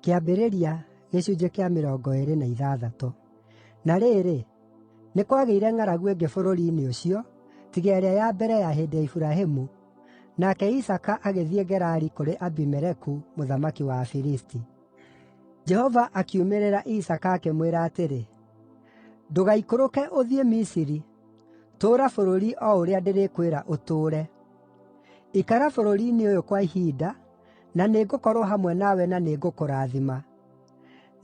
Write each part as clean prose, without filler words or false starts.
Kĩambĩrĩria gĩcunjĩ kĩa 26. Na rĩrĩ, nĩ kwagĩire ng'aragu ĩngĩ bũrũri-inĩ ũcio, tiga ĩrĩa ya mbere ya hĩndĩ ya Iburahĩmu, nake Isaaka agĩthiĩ Gerari kũrĩ Abimeleku mũthamaki wa Afilisti. Jehova akiumĩrĩra Isaaka akĩmwĩra atĩrĩ, “Ndũgaikũrũke ũthiĩ Misiri; tũũra bũrũri o ũrĩa ndĩrĩkwĩra ũtũũre. Ikara bũrũri-inĩ ũyũ kwa ihinda, na nĩngũkorwo hamwe nawe na nĩngũkũrathima.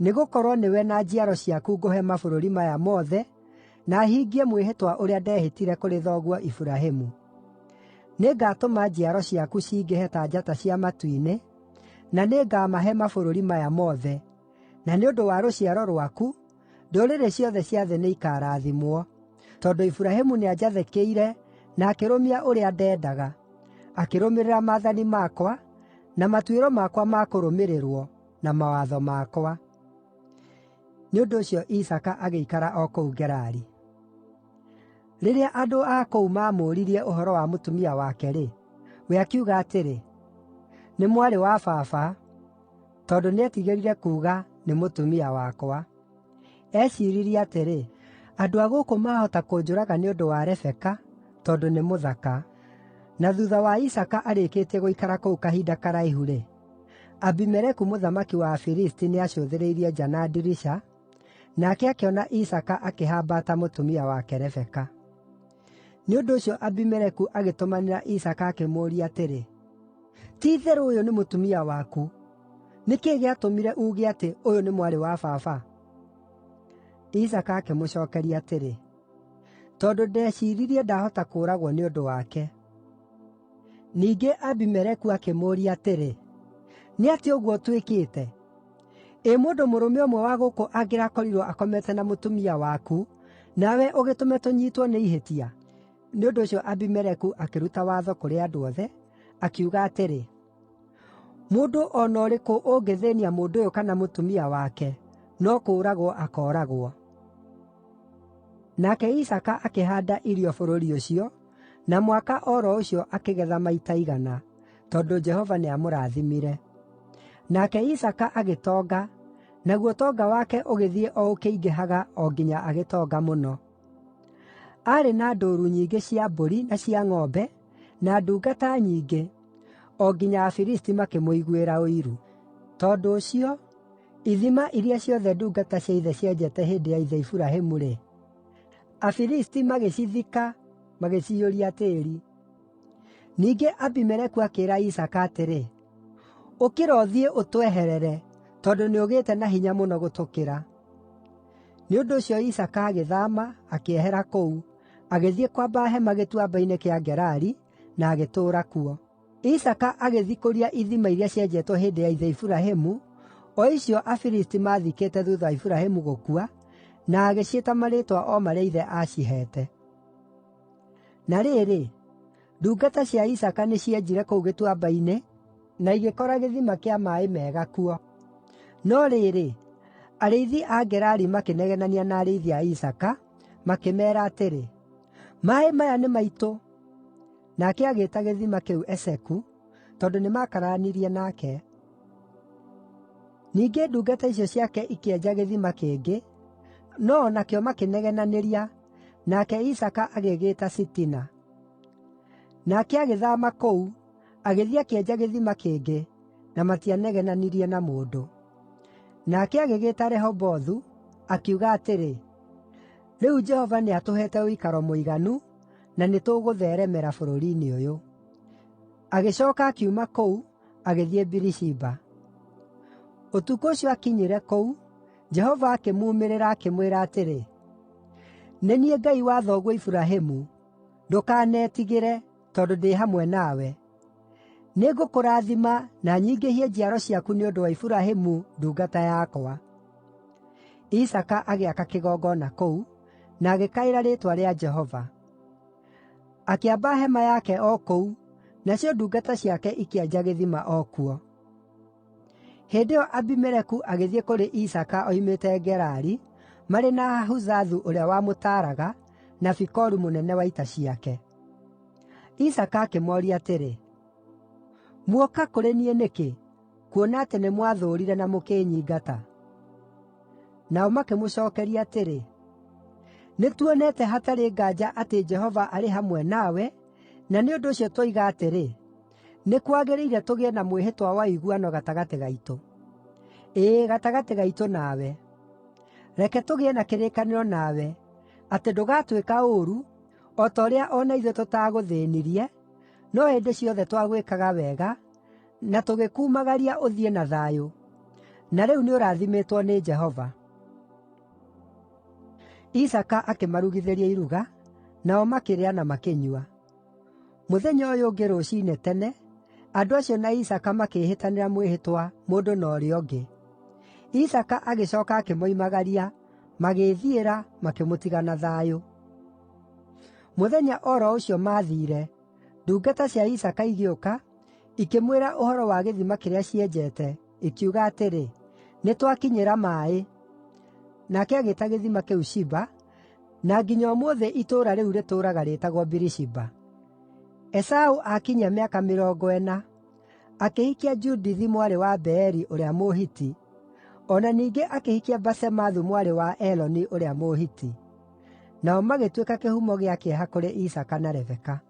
Nĩgũkorwo nĩwe na njiaro ciaku ngũhe mabũrũri maya mothe, na hingie mwĩhĩtwa ũrĩa ndehĩtire kũrĩ thoguo Iburahĩmu. Nĩngatũma njiaro ciaku cingĩhe ta njata cia matu-inĩ, na nĩngamahe mabũrũri maya mothe, na nĩ ũndũ wa rũciaro rwaku, ndũrĩrĩ ciothe cia thĩ nĩikarathimwo, tondũ Iburahĩmu nĩanjathĩkĩire na akĩrũmia ũrĩa ndendaga, akĩrũmĩrĩra maathani makwa, na matuĩro makwa ma kũrũmĩrĩrwo, na mawatho makwa.” Nĩ ũndũ ũcio Isaaka agĩikara o kũu Gerari. Rĩrĩa andũ a kũu maamũũririe ũhoro wa mũtumia wake-rĩ, we akiuga atĩrĩ, “Nĩ mwarĩ wa baba,” tondũ nĩetigĩrire kuuga, “Nĩ mũtumia wakwa.” Eeciiririe atĩrĩ, “Andũ a gũkũ maahota kũnjũraga nĩ ũndũ wa Rebeka, tondũ nĩ mũthaka.” Na thuutha wa Isaaka arĩkĩtie gũikara kũu kahinda karaihu-rĩ, Abimeleku mũthamaki wa Afilisti nĩacũthĩrĩirie nja na ndirica, nake akĩona Isaaka akĩhambata mũtumia wake Rebeka. Nĩ ũndũ ũcio Abimeleku agĩtũmanĩra Isaaka akĩmũũria atĩrĩ, “Ti-itherũ ũyũ nĩ mũtumia waku! Nĩ kĩĩ gĩatũmire uuge atĩ, ‘Ũyũ nĩ mwarĩ wa baba’?” Isaaka akĩmũcookeria atĩrĩ, “Tondũ ndeciiririe ndahota kũũragwo nĩ ũndũ wake.” Ningĩ Abimeleku akĩmũũria atĩrĩ, “Nĩ atĩa ũguo ũtwĩkĩte? Ĩ mũndũ mũrũme ũmwe wa gũkũ angĩrakorirwo akomete na mũtumia waku, nawe ũgĩtũme tũnyiitwo nĩ ihĩtia?” Nĩ ũndũ ũcio Abimeleku akĩruta watho kũrĩ andũ othe, akiuga atĩrĩ, “Mũndũ o na ũrĩkũ ũngĩthĩĩnia mũndũ ũyũ kana mũtumia wake, no kũũragwo akooragwo. Nake Isaaka akĩhaanda irio bũrũri ũcio, na mwaka o ro ũcio akĩgetha maita 100, tondũ Jehova nĩamũrathimire. Nake Isaaka agĩtonga, naguo ũtonga wake ũgĩthiĩ o ũkĩingĩhaga o nginya agĩtonga mũno. Aarĩ na ndũũru nyingĩ cia mbũri na cia ng'ombe, na ndungata nyingĩ, o nginya Afilisti makĩmũiguĩra ũiru. Tondũ ũcio, ithima iria ciothe ndungata cia ithe cienjete hĩndĩ ya ithe Iburahĩmu-rĩ, Afilisti magĩcithika magĩciyũria tĩĩri. Ningĩ Abimeleku akĩĩra Isaaka atĩrĩ, “Ũkĩra ũthiĩ ũtweherere, tondũ nĩũgĩĩte na hinya mũno gũtũkĩra.” Nĩ ũndũ ũcio Isaaka agĩthaama, akĩehera kũu, agĩthiĩ kwamba hema gĩtuamba-inĩ kĩa Gerari, na agĩtũũra kuo. Isaaka agĩthikũria ithima iria cienjetwo hĩndĩ ya ithe Iburahĩmu, o icio Afilisti maathikĩte thuutha wa Iburahĩmu gũkua, na agĩciĩta marĩĩtwa o marĩa ithe aaciheete. Na rĩrĩ, ndungata cia Isaaka nĩcienjire kũu gĩtuamba-inĩ na igĩkora gĩthima kĩa maaĩ mega kuo. No rĩrĩ, arĩithi a Gerari makĩnegenania na arĩithi a Isaaka, makĩmeera atĩrĩ, “Maaĩ maya nĩ maitũ!” Nake agĩĩta gĩthima kĩu Eseku, tondũ nĩmakararanirie nake. Ningĩ ndungata icio ciake ikĩenja gĩthima kĩngĩ, no o nakĩo makĩnegenanĩria, nake Isaaka agĩgĩĩta Sitina. Nake agĩthaama kũu, agĩthiĩ akĩenja gĩthima kĩngĩ, na matianegenanirie na mũndũ. Nake agĩgĩĩta Rehobothu, akiuga atĩrĩ, “Rĩu Jehova nĩatũheete ũikaro mũiganu, na nĩtũgũtheeremera bũrũri-inĩ ũyũ.” Agĩcooka akiuma kũu, agĩthiĩ Birishiba. Ũtukũ ũcio aakinyire kũu, Jehova akĩmuumĩrĩra, akĩmwĩra atĩrĩ, “Nĩ niĩ Ngai wa thoguo Iburahĩmu. Ndũkanetigĩre, tondũ ndĩ hamwe nawe. Nĩngũkũrathima na nyingĩhie njiaro ciaku nĩ ũndũ wa Iburahĩmu ndungata yakwa.” Isaaka agĩaka kĩgongona kũu, na agĩkaĩra rĩĩtwa rĩa Jehova. Akĩamba hema yake o kũu, nacio ndungata ciake ikĩenja gĩthima o kuo. Hĩndĩ ĩyo Abimeleku agĩthiĩ kũrĩ Isaaka oimĩte Gerari, marĩ na Ahuzathu ũrĩa wamũtaaraga, na Fikolu mũnene wa ita ciake. Isaaka akĩmooria atĩrĩ, “Muoka kũrĩ niĩ nĩkĩ?” kuona atĩ nĩmwathũũrire na mũkĩnyingata?” Nao makĩmũcookeria atĩrĩ, “Nĩtuonete hatarĩ nganja atĩ Jehova arĩ hamwe nawe, na nĩ ũndũ ũcio tuoiga atĩrĩ, ‘Nĩ kwagĩrĩire tũgĩe na mwĩhĩtwa wa ũiguano gatagatĩ gaitũ’: ĩĩ, gatagatĩ gaitũ nawe. Reke tũgĩe na kĩrĩkanĩro nawe, atĩ ndũgatwĩka ũũru, o ta ũrĩa o na ithuĩ tũtaagũthĩĩnirie, no hĩndĩ ciothe twagwĩkaga wega, na tũgĩkumagaria ũthiĩ na thayũ. Na rĩu nĩũrathimĩtwo nĩ Jehova.” Isaaka akĩmarugithĩria iruga, nao makĩrĩa na makĩnyua. Mũthenya ũyũ ũngĩ rũciinĩ tene, andũ acio na Isaaka makĩĩhĩtanĩra mwĩhĩtwa mũndũ na ũrĩa ũngĩ. Isaaka agĩcooka akĩmoimagaria, magĩĩthiĩra, makĩmũtiga na thayũ. Mũthenya o ro ũcio maathiire, ndungata cia Isaaka igĩũka, ikĩmwĩra ũhoro wa gĩthima kĩrĩa cienjete, ikiuga atĩrĩ, “Nĩtwakinyĩra maaĩ!” Nake agĩĩta gĩthima kĩu Shiba, na nginya ũmũthĩ itũũra rĩu rĩtũũraga rĩĩtagwo Birishiba. Esaũ aakinyia mĩaka 40, akĩhikia Judithi mwarĩ wa Beeri ũrĩa Mũhiti, o na ningĩ akĩhikia Basemathu mwarĩ wa Eloni ũrĩa Mũhiti. Nao magĩtuĩka kĩhumo gĩa kĩeha kũrĩ Isaaka na Rebeka.